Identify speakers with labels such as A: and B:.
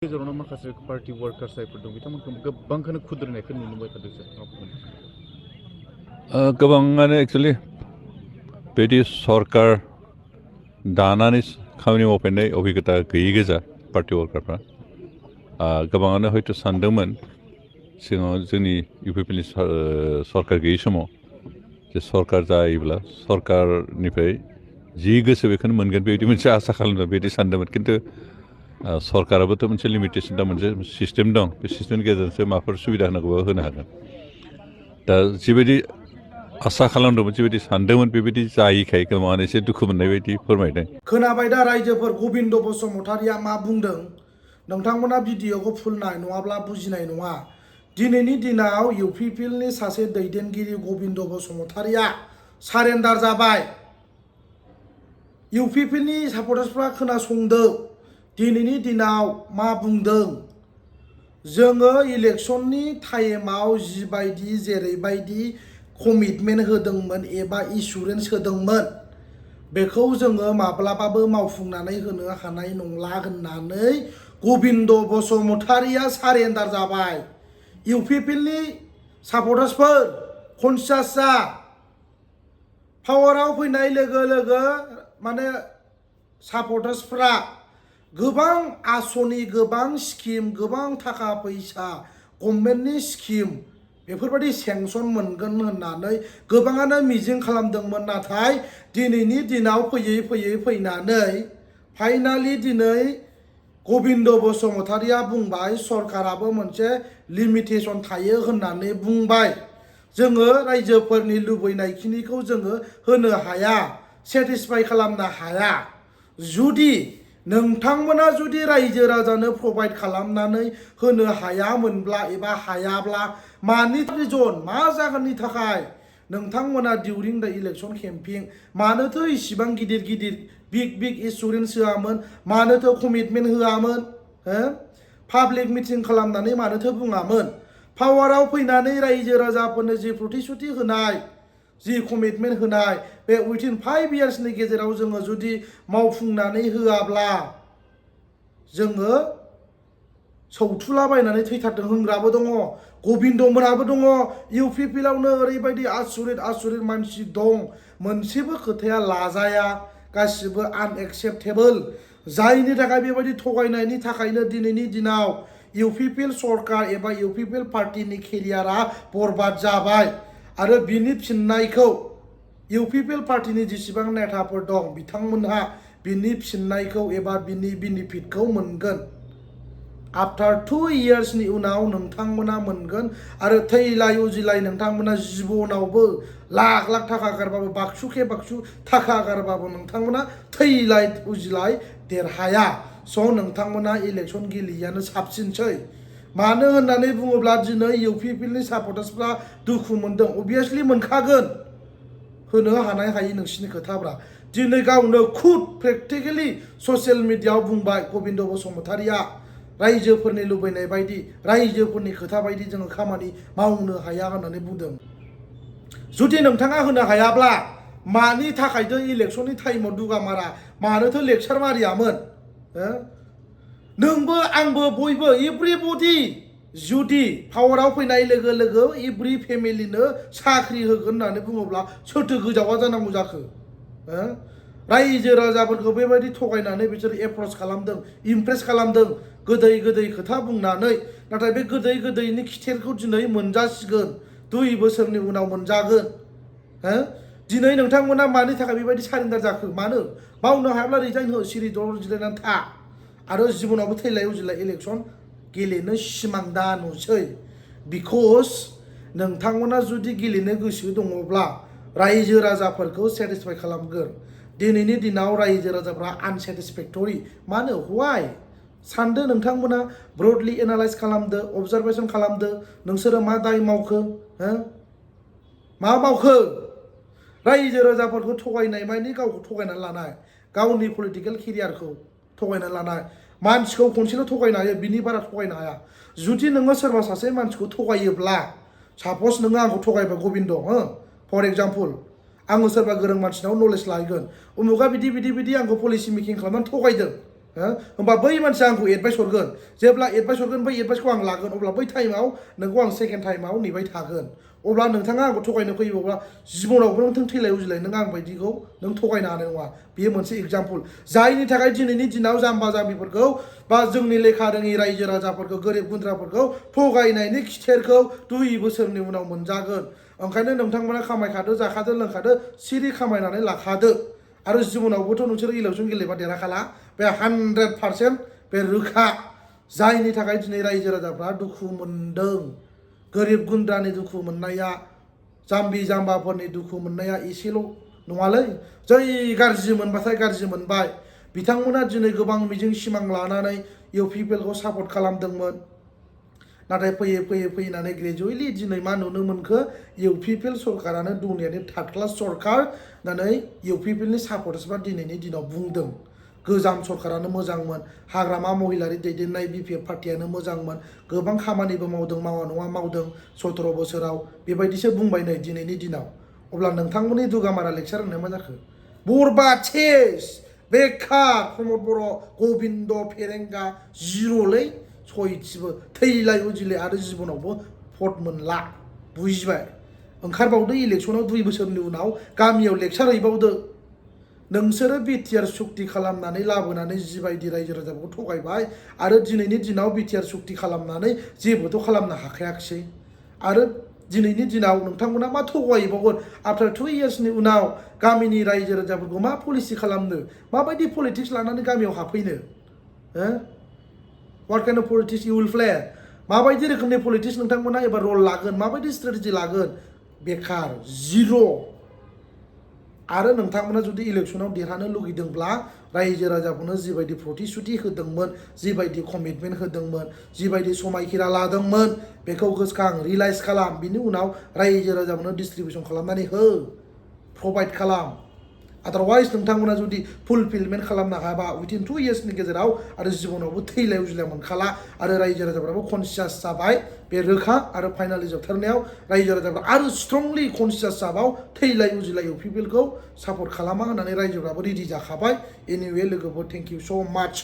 A: गेजेरावनो माखासे पार्टी वर्कार्स जायफोर दं बिथांमोनखौ गोबांखौनो खुद्रिनायखौ नुनो मोनबाय थादों सार
B: गोबाङानो एक्सुवेलि बिदि सरकार दानानै खामानि मावफैनाय अभिगता गैयि गोजा पार्टी वर्कारफ्रा गोबाङानो हयथ' सानदोंमोन सिगाङाव जोंनि इउपिपिएलनि सरकार गैयि समाव जे सरकार जायोब्ला सरकारनिफ्राय जि गोसो बेखौनो मोनगोन बेबायदि मोनसे आसा खालामदों बेबायदि सानदोंमोन खिन्थु सरकाराबोथ' मोनसे लिमिटेसन दं मोनसे सिस्टेम दं बे सिस्टेमनि गेजेरजोंसो माबाफोर सुबिदा होनांगौबा होनो हागोन दा जिबायदि आसा खालामदोंमोन जिबायदि सानदोंमोन बेबायदि जायैखाय गोबाङानो एसे दुखु मोननाय बायदि फोरमायदों।
C: खोनाबाय दा रायजोफोर गबिन्द बसुमतारिया मा बुंदों नोंथांमोना भिडिअखौ फुल नाय नङाब्ला बुजिनाय नङा। दिनैनि दिनाव इउपिपिएलनि सासे दैदेनगिरि गबिन्द बसुमतारिया सारेन्डार जाबाय। इउपिपिएलनि सापर्टार्सफ्रा खोनासंदों दिनैनि दिनाव मा बुंदों। जोङो इलेक्शननि टाइमाव जिबायदि जेरैबायदि कमिटमेन्ट होदोंमोन एबा इन्सुरेन्स होदोंमोन बेखौ जोङो माब्लाबाबो मावफुंनानै होनो हानाय नंला होननानै गबिन्द बसुमतारिया सारेन्डार जाबाय। इउपिपिएलनि सापर्टार्सफोर कनसियास जा पावाराव फैनाय लोगो लोगो माने सापर्टार्सफ्रा गोबां आसनि गोबां स्किम गोबां थाखा फैसा गभर्नमेन्टनि स्किम बेफोरबायदि सेंसन मोनगोन होननानै गोबाङानो मिजिं खालामदोंमोन। नाथाय दिनैनि दिनाव फैयै फैयै फैनानै फाइनालि दिनै गबिन्द बसुमतारिया बुंबाय सरकाराबो मोनसे लिमिटेसन थायो होननानै बुंबाय। जोङो रायजोफोरनि लुबैनायखिनिखौ जोङो होनो हाया सेटिसफाइ खालामनो हाया। जुदि नोंथांमोना जुदि रायजो राजानो प्रभाइड खालामनानै होनो हायामोनब्ला एबा हायाब्ला मानि रिजन मा जाहोननि थाखाय नोंथांमोना डिउरिं द इलेक्शन केम्पिं मानोथो इसिबां गिदिर गिदिर बिग इन्सुरेन्स होआमोन मानोथो कमिटमेन्ट होआमोन पाब्लिक मिटिं खालामनानै मानोथो बुङामोन। पावाराव फैनानै रायजो राजाफोरनो जि प्रतिश्रुति होनाय जि कमिटमेन्ट होनाय बे उइथिन 5 इयार्सनि गेजेराव जोङो जुदि मावफुंनानै होआब्ला जोङो सौथुलाबायनानै थैथारदों होनग्राबो दङ गबिन्दमोनाबो दङ। इउपिपिएलावनो ओरैबायदि आसुरित मानसि दं मोनसेबो खोथाया लाजाया गासिबो आनएक्सेप्टेबोल। जायनि थाखाय बेबायदि थगायनायनि थाखायनो दिनैनि दिनाव इउपिपिएल सरकार एबा इउपिपिएल पार्टिनि केरियारा बरबाद जाबाय आरो बिनि फिननायखौ इउपिपिएल पार्टिनि जेसेबां नेताफोर दं बिथांमोनहा बिनि फिननायखौ एबा बिनि बेनिफिटखौ मोनगोन। आफ्टार 2 इयार्सनि उनाव नोंथांमोना मोनगोन आरो थैलाय उजिलाय नोंथांमोना जिबनावबो लाख लाख थाखा गारबाबो बाक्सु थाखा गारबाबो नोंथांमोना थैलाय उजिलाय देरहाया। स' नोंथांमोना इलेक्शन गेलेयानो साबसिनसै। मानो होननानै बुङोब्ला दिनै इउपिपिएलनि सापर्टार्सफ्रा दुखु मोनदों अभियासलि मोनखागोन होनो हानाय हायि नोंसिनि खोथाफ्रा। दिनै गावनो खुद प्रेक्टिकेलि ससियेल मिडियायाव बुंबाय गबिन्द बसुमतारिया रायजोफोरनि लुबैनाय बायदि रायजोफोरनि खोथा बायदि जोङो खामानि मावनो हाया होननानै बुंदों। जुदि नोंथाङा होनो हायाब्ला मानि थाखायथो इलेक्शननि टाइमाव दुगामारा मानोथो लेक्सार मारियामोन। नोंबो आंबो बयबो एभ्रिबडि जुदि पावाराव फैनाय लोगो लोगो एभ्रि फेमिलिनो साख्रि होगोन होननानै बुङोब्ला सोरथो गोजावा जानांगौ जाखो। रायजो राजाफोरखौ बेबायदि थगायनानै बिसोर एप्रच खालामदों इमप्रेस खालामदों गोदै खोथा बुंनानै। नाथाय बे गोदैनि खिथेरखौ दिनै मोनजासिगोन 2 बोसोरनि उनाव मोनजागोन। दिनै नोंथांमोना मानि थाखाय बेबायदि सारेन्डार जाखो मानो मावनो हायाब्ला रिजाइन हो सिरि दर जिरायनानै था आरो जिबनावबो थैलाय उजिलाय इलेक्शन गेलेनो सिमां दा नुसै। बिकज नोंथांमोना जुदि गेलेनो गोसो दङब्ला रायजो राजाफोरखौ सेटिसफाइ खालामगोन। दिनैनि दिनाव रायजो राजाफ्रा आनसेटिसफेक्टरि मानो वाइ सानदो नोंथांमोना ब्रडलि एनालाइज खालामदो अबजारभेसन खालामदो नोंसोरो मा दाय मावखो मा मावखो। रायजो राजाफोरखौ थगायनाय माने गावखौ थगायनानै लानाय गावनि पलिटिकेल केरियारखौ थगायनानै लानाय मानसिखौ खनसेल' थगायनो हायो बिनि बारा थगायनो हाया। जुदि नोङो सोरबा सासे मानसिखौ थगायोब्ला सापस नोङो आंखौ थगायबाय गबिन्द फर एग्जाम्पल आङो सोरबा गोरों मानसिनाव नलेज लाहैगोन उमुगा बिदि आंखौ पलिसि मेकिं खालामनानै थगायदों होमबा बै मानसिया आंखौ एडभाइस हरगोन जेब्ला एडभाइस हरगोन बै एडभाइसखौ आं लागोन अब्ला बै टाइमाव नोंखौ आं सेकेन्ड टाइमाव नेबाय थागोन अब्ला नोंथाङा आंखौ थगायनो फैयोब्ला जिबनावबो नों थैलाय उजिलाय नों आं बायदिखौ नों थगायनो हानाय नङा बेयो मोनसे एग्जाम्पल जायनि थाखाय दिनैनि दिनाव जाम्बा जाम्बिफोरखौ बा जोंनि लेखा रोङि रायजो राजाफोरखौ गोरिब गुन्द्राफोरखौ थगायनायनि खिथेरखौ 2 बोसोरनि उनाव मोनजागोन ओंखायनो नोंथांमोना खामायखादो जाखादो लोंखादो सिरि खामायनानै लाखादो आरो जिबनावबोथ' नोंसोर इलेक्सन गेलेबा देरहाखाला बे 100% बे रोखा जायनि थाखाय दिनै रायजो राजाफ्रा दुखु मोनदों गोरिब गुन्द्रानि दुखु मोननाया जाम्बि जाम्बाफोरनि दुखु मोननाया एसेल' नङालै जै गाज्रि मोनबाथाय गाज्रि मोनबाय बिथांमोना दिनै गोबां मिजिं सिमां लानानै इउपिपिएलखौ सापर्ट खालामदोंमोन नाथाय फैयै फैयै फैनानै ग्रेजुवेटलि दिनै मा नुनो मोनखो इउपिपिएल सरकारानो दुनियानि थार्ड क्लास सरकार होननानै इउपिपिएलनि सापर्टार्सफ्रा दिनैनि दिनाव बुंदों गोजाम सरकारानो मोजांमोन हाग्रामा महिलारि दैदेननाय बिपिएफ पार्टियानो मोजांमोन गोबां खामानिबो मावदों मावा नङा मावदों 17 बोसोराव बेबायदिसो बुंबाय नै दिनैनि दिनाव अब्ला नोंथांमोननि दुगामारा लेक्सार होननाया मा जाखो बरबाद सेस बेकार प्रमद बर' गबिन्द फेरेंगा जिर'लै सयथिबो थैलाय उजिलाय आरो जिबनावबो भट मोनला बुजिबाय ओंखारबावदो इलेक्सनाव 2 बोसोरनि उनाव गामियाव लेक्सार हैबावदो नोंसोरो बिटिआर सुक्ति खालामनानै लाबोनानै जिबायदि रायजो राजाफोरखौ थगायबाय आरो दिनैनि दिनाव बिटिआर सुक्ति खालामनानै जेबोथ' खालामनो हाखायाखिसै आरो दिनैनि दिनाव नोंथांमोना मा थगायबावगोन आफ्टार 2 इयार्सनि उनाव गामिनि रायजो राजाफोरखौ मा पलिसि खालामनो माबायदि पलिटिक्स लानानै गामियाव हाबफैनो what kind of politics you will play माबायदि रोखोमनि पलिटिक्स नोंथांमोना एबार रल लागोन माबायदि स्ट्रेटेजि लागोन बेकार जिर' आरो नोंथांमोना जुदि इलेक्सनाव देरहानो लुगैदोंब्ला रायजो राजाफोरनो जिबायदि प्रतिश्रुति होदोंमोन जिबायदि कमिटमेन्ट होदोंमोन जिबायदि समायखिरा लादोंमोन बेखौ गोसोखां रियलाइज खालाम बिनि उनाव रायजो राजाफोरनो डिस्ट्रिबिउसन खालामनानै हो प्रभाइड खालाम आदारवाइज नोंथांमोना जुदि फुलफिलमेन्ट खालामनो हायाबा उइथिन 2 इयार्सनि गेजेराव आरो जिबनावबो थैलाय उजिलाय मोनखाला आरो रायजो राजाफ्राबो कनसियास जाबाय बे रोखा आरो फाइनालि जोबथारनायाव रायजो राजाफ्रा आरो स्ट्रंलि कनसियास जाबाव थैलाय उजिलाय इउपिपिएलखौ सापर्ट खालामा होननानै रायजोफ्राबो रेडि जाखाबाय एनिवे लोगोफोर थेंक इउ स' माच